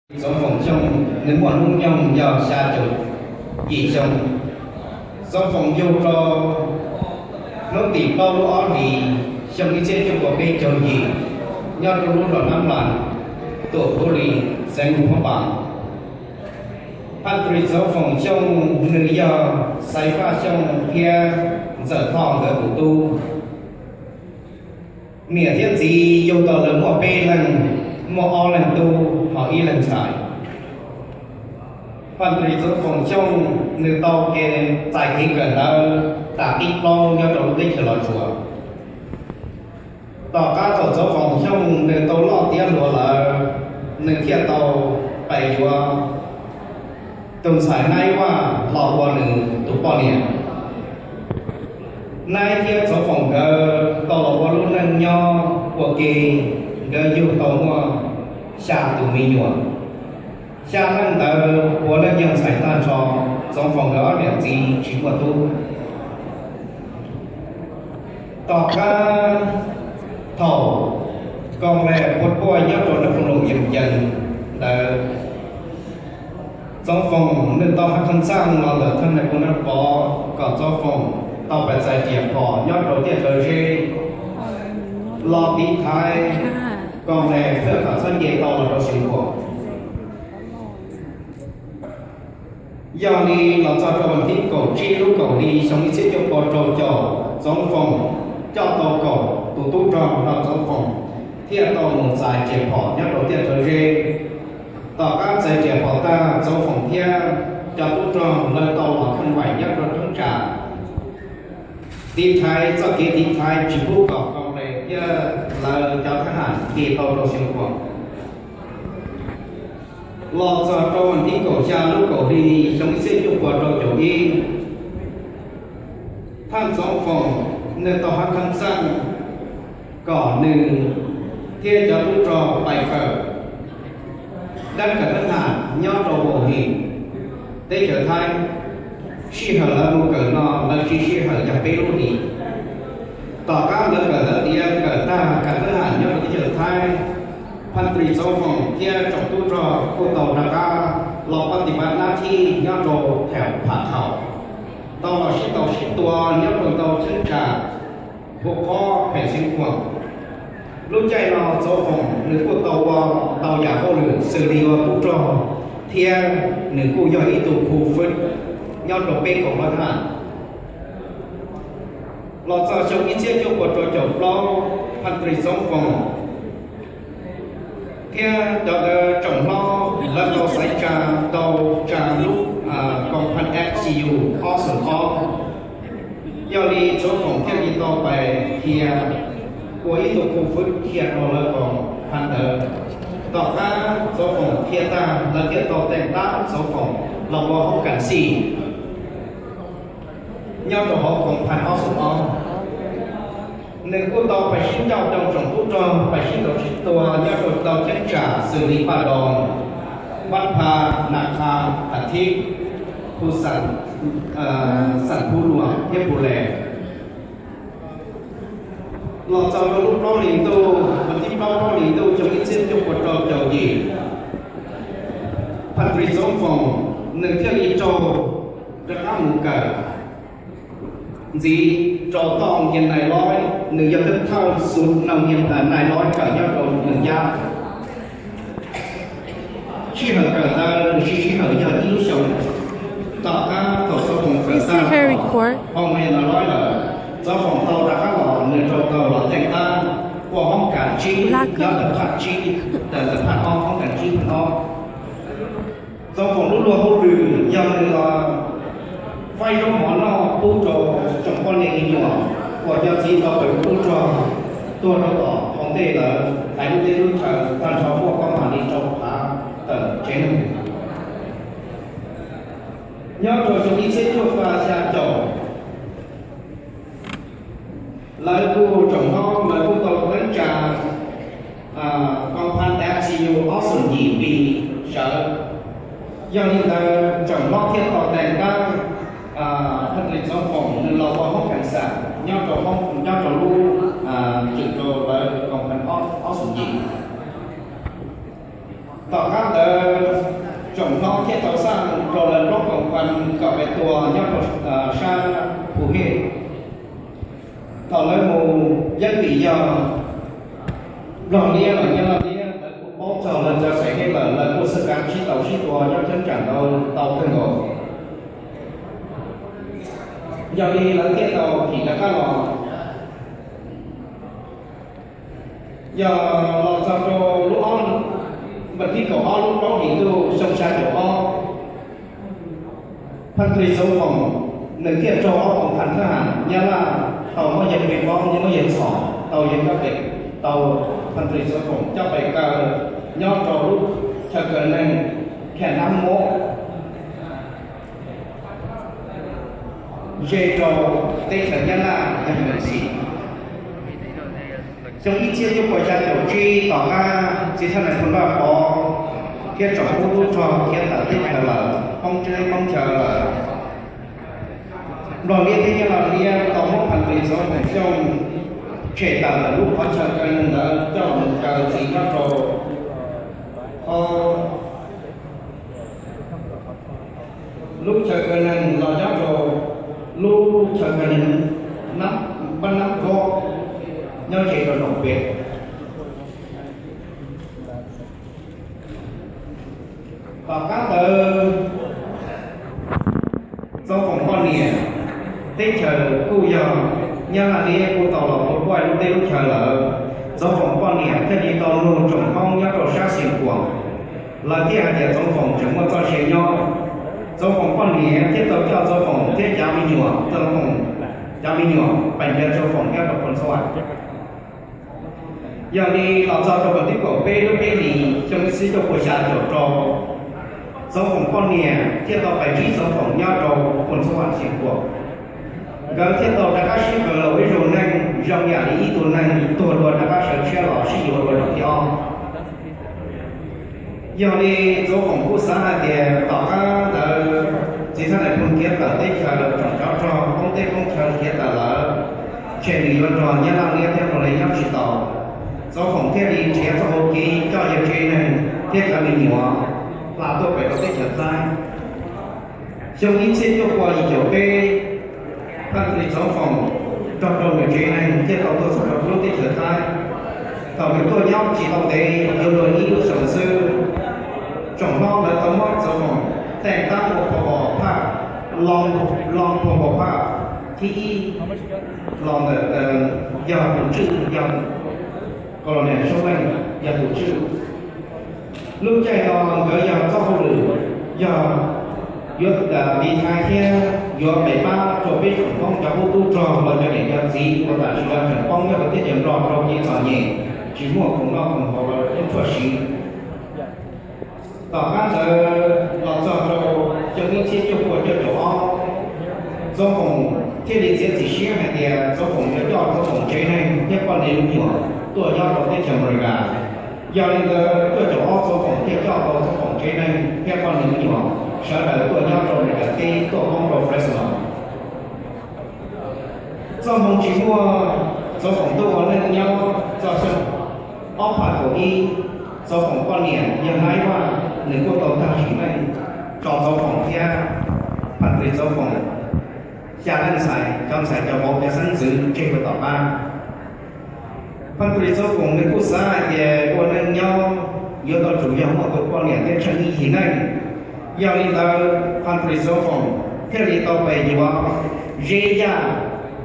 Txoov Foom Xyooj nws muaj hnub nyoog yog xya caum yim xyoo. Txoov Foom yug rau hnub tim plaub lub ob hlis xyoo ib txhiab cuaj pua peb caug yim nyob rau lub zos Nab Las, tuam Phuv Lis, xeev Hmoob Paas. Phaj Ris Txoov Foom Xyooj nws yog Xaiv Faj Xyooj thiab Ntxawm Thoj nkawd tus tub. Niam thiab txiv yug tau lawv muaj peb leeg, muaj ob leeg tub ho ib leeg ntxhais. Phaj Ris Txoov Foom Xyooj nws tau kev txais kev kawm ntawv tas qib plaub nyob rau lub teb chaws Los Tsuas. Tom qab thaum Txoov Foom Xyooj nws tau loj tiav hluas lawm, nws thiaj tau pais yuav tus ntxhais Naib Vaj los ua nws tus poj niam. Naib thiab Txoov Foom nkawd tau los ua lub neej nyob ua ke, nkawd yug tau muaj xya tus me nyuam. Xya leej ntawd puav leej yog ntxhais tag nrho, Txoov Foom nkawd ob niam txiv tsis muaj tub. Tom qab thaum koom le puab puaj nyob rau naj phoo loos yees yees ntawd, Txoov Foom nws tau hab khab ntxaaj los ntawm thaj nais phoo Naj Pov kom Txoov Foom tau pais txais riam phom nyob rau tiaj rau zeb los tiv thaiv koom le thiab kom txhob nce tau los rau Xeev Khuam. Yog li los txog rau vas thib kaum tsib lub kaum hli xyoo ib txhiab cuaj pua rau caum, Txoov Foom coj tau kaum tus tub rog nrog Txoov Foom thiaj tau mus txais riam phom nyob rau tiaj rau zeb. Tom qab txais riam phom tag, Txoov Foom thiab cov tub rog lawv tau los kheej vaim nyob rau thoob tsam tiv thaiv txoj kev tiv thaiv tsis pub kom koom le thiab lawv cov thab ham nce tau rau Xeev Khuam. Los txog rau vas thib kaum xya lub kaum hli xyoo ib txhiab cuaj pua rau caum ib, Thaj Txoov Foom nws tau hab khab ntxaaj kom nws thiab cov tub rog pais kawm dab kawm thab ham nyob rau Huam Him, teb chaws Thaib. Sij hawm lawv mus kawm no lawv siv sij hawm yog peb lub hlis. Tom qab lawv kawm lawv tiav kawm tag kawm thab ham nyob rau teb chaws Thaib, Phaj Ris Txoov Foom thiab tsoom tub rog kuj tau rov qab los pab tiv pab nab thib nyob rau thaum Pham Thaum, tau los sib tau sib tua nyob rau ntau cheeb tsam Phu Qhob, pheem Xeev Khuam. Lub caij no Txoov Foom nws kuj tau ua ntau yam hauj lwm xws li ua tub rog thiab nws kuj yog ib tug khu fwb nyob rau peb koom lab thaj. Los txog xyoo ib txhiab cuaj pua rau caum plaub, Phaj Ris Txoov Foom thiab cov ntawd tsoom hlob lawv tau xaiv tsa tau tsa lub koom phav F C U ob xoom ob. Yog li Txoov Foom thiaj li tau pais qhia ua ib tug khu fwb qhia rau lawv koom phav ntawd. Tom qab Txoov Foom qhia tag lawv thiaj tau teem tab Txoov Foom los ua hoob kas xij nyob rau hauv koom phav ob xoom ob. Nws kuj tau pais sib ncauj rau tsoom tub rog pais sib tau sib tua nyob rau ntau cheeb tsam xws li Paj Doos, Vaj Pha, Nas Khas, Thav Thib, Phu Xas, Xas Phu Luam thiab Pu Les. Los txog rau lub plaub hlis ntuj, vas thib plaub plaub hlis ntuj xyoo ib txhiab cuaj pua rau caum yim, Phaj Ris Txoov Foom nws thiaj li raug rov qab mus kawm ntxiv rau toj nkias nais lob, nws yog thawj thawj xu nau nkias nais lob kawm nyob rau Moos Yab. Sij hawm kawm ntawd nws siv sij hawm yog ib lub xyoos. Tom qab thaum Txoov Foom kawm tag hauv nkias nais lob lawm, Txoov Foom tau rov qab los nws rau tau los teem tab ua hoob kas tsib nyob ntawm phaj tsib, ntawm phaj ob, hoob kas tsib phaj ob. Txoov Foom lub luag hauj lwm yog nws los faib zaub mov noj pub rau tsoom poj niam me nyuam uas cov txiv tau pem tub rog tuag rau tom hauv ntej lawm, hais lub teb lub chaw tag nrho muaj koob mam li rau phav tawm tsev neeg. Nyob rau xyoo ib txhiab cuaj pua xya caum, lawv kuj tsoom hlob lawv kuj tau teeb tsa koom phav F C U ob xoom yim npis sawv. Yog li ntawd tsoom hlob thiaj tau teem tab Phaj Ris Txoov Foom nws los ua hoob kas xam nyob rau hoob, nyob rau lub, tswm rau lawv koom phav ob xoom yim. Tom qab ntawd Tsoom hlob thiaj tau xaj rau lawv plaub koom pab kom pab tua nyob rau sab Phu Hej. Thaum lawv mus yeeb vim yog Nplog liab los Nyab Laj liab, lawv kuj paub txog lawv cov xeem Hej lawm, lawv kuj xwb kav sib tau sib tua nyob cheeb tsam ntawd tau kawg nkaus. Yog li lawv thiaj tau thim rov qab los. Yog los txog rau lub ob, vas thib kaum ob lub plaub hlis ntuj xyoo xya caum ob, Phas Lis Xauv Foom nws thiaj raug ob koom pab thab ham Nyab Laj tau muab yawg plig pob, muab yawg txhom, tau yawg kab pem, tau Phas Lis Xauv Foom coj pem kaw nyob rau lub chaw kaw neeg Kham Nab Mob, ze rau teb chaws Nyab Laj yog Mees Xis. Xyoo ib txhiab cuaj pua xya caum tsib tom qab txiv thaj nais phoo Vaj Pov thiab tsoom tub tub rog khiav tawm teb chaws lawm, poob teb poob chaw lawm. Nplog liab thiab Nyab Laj liab tau muab Phas Lis Xauv Foom Xyooj tshem tawm ntawm lub qhov chaw kaw neeg ntawd coj mus kaw txiv nyob rau qhov lub chaw kaw neeg los nyob rau lub chaw kaw neeg Nab, Npab Nab Kob nyob ze rau Noom Pem. Tom qab ntawd Xauv Foom poj niam teb chaws kuj yog Nyab Laj liab kuj tau los tua quaj lub teb lub chaw lawm. Xauv Foom poj niam thiaj li tau nug tsoom Hmoob nyob rau sab Xeev Khuam, lawv thiaj hais tias Xauv Foom tseem muaj txoj sia nyob. Xauv Foom poj niam thiaj tau coj Xauv Foom thiab cov me nyuam, Xauv Foom cov me nyuam pem ncav Xauv Foom nyob rau Phoos Xab Vam. Yog li los txog rau vas thib kaum peb lub peb hlis xyoo ib txhiab cuaj pua xya caum rau, Xauv Foom poj niam thiaj tau pais ntsib Xauv Foom nyob rau Phoos Xab Vam Xeev Khuam. Nkawd thiaj tau rov qab sib qawm los ua ib zaug neej zoo yam li ib tug neeg tuag dua rov qab sawv tshiab los sib yuav dua zaum thib ob. Yog li Xauv Foom kuj xav hais tias tom qab ntawd txiv thaj nais phoo khiav tawm teb chaws, tsoom tsov rog poob teb poob chaw khiav tawm lawm, ntshe nws yuav nrog Nyab Laj liab thiab Nplog liab nyob tsis tau. Xauv Foom thiaj li nrhiav txoj hau kev coj yawg tsev neeg thiab cov me nyuam hla tuaj pem rau teb chaws Thaib. Xyoo ib txhiab cuaj pua yim caum peb, Phaj Lis Xauv Foom nrog rau nws tsev neeg thiaj tau tuaj txog rau lub teb chaws Thaib. Thaum nws tuaj nyob tsis tau ntev, yuav luag ib lub xyoos xwb, tsoom hlob lawv tau muab Xauv Foom teem tab ua phoos pos phaj, loo, loo phoos pos phaj thib ib los ntawm, yog tus tswj, yog Colonel Soob Leej yog tus tswj. Lub caij no nkawd yog txoj hauj lwm yog yuav tiv thaiv thiab yuav pem pab rau peb tsoom Hmoob cov tub tub rog los cov niam cov txiv uas tam sim no tseem poob nyob rau teb chaws Nplog rau kev txom nyem, tsis muaj khoom noj khoom haus los yeej tshuaj siv. Tom qab ntawd los txog rau xyoo ib txhiab cuaj pua cuaj caum ob, Xauv Foom thiaj li txiav txim siab hais tias Xauv Foom yuav coj Xauv Foom tsev neeg thiab poj niam me nyuam tuaj nyob rau teb chaws Amelikas. Yog li ntawd cuaj caum ob Xauv Foom thiaj coj tau Xauv Foom tsev neeg thiab poj niam me nyuam sawv daws tuaj nyob rau Amelikas teb tuaj poob rau Fresno. Txoj hmoo tsis muaj, Xauv Foom tuaj ua neej nyob txog xyoo ob phav kaum ib, Xauv Foom poj niam yog Naib Vaj, nws kuj tau tag sim neej, tso Xauv Foom thiab Phaj Lis Xauv Foom xya leej ntxhais, cov ntxhais cov vauv cov xeeb ntxwv tseg rau tom qab. Phaj Lis Xauv Foom nws kuj xav hais tias ua neej nyob yuav tau tsum yog muaj tus poj niam thiab tsheej ib yig neej. Yog li ntawd Phaj Lis Xauv Foom thiaj li tau pes yuav Zeb Yaj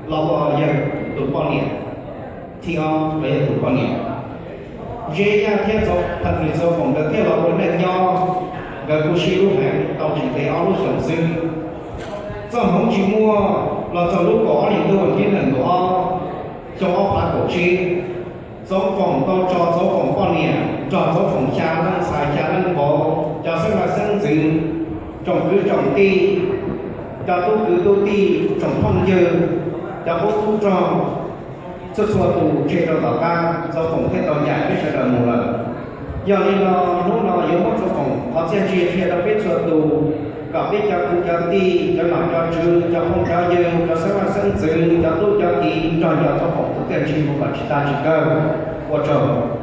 los ua yawg tus poj niam, thib ob los yog tus poj niam. Zeb Yaj thiab Phaj Lis Xauv Foom nkawd thiaj los ua neej nyob, nkawd kuj sib hlub heev tau tsis ntev ob lub xyoos xwb. Txoj hmoov tsis muaj, los txog lub kaum ob hlis ntuj vas thib nees nkaum ob, xyoo ob phav kaum tsib, Xauv Foom tau tso Xauv Foom poj niam nrog Xauv Foom xya leej ntxhais xya leej vauv, cov xeeb ntxhais xeeb ntxwv, tsoom kwv tsoom tij, cov tub kwv tub tij, tsoom phooj ywg, cov tub tub rog, txhua txhua tus tseg rau tom qab, Xauv Foom thiaj tau ncaim peb sawv daws mus lawm. Yog li no, hnub no yuav muab Xauv Foom qhov txiaj ntsig qhia rau peb txhua tus, kom peb cov kwv cov tij, cov nom cov tswv, cov phooj cov ywg, cov xeeb leej xeeb ntxwv, cov tub cov kiv nrog nco Xauv Foom tus txiaj ntsig mus kom tsis tag tsis kawg. Ua tsaug.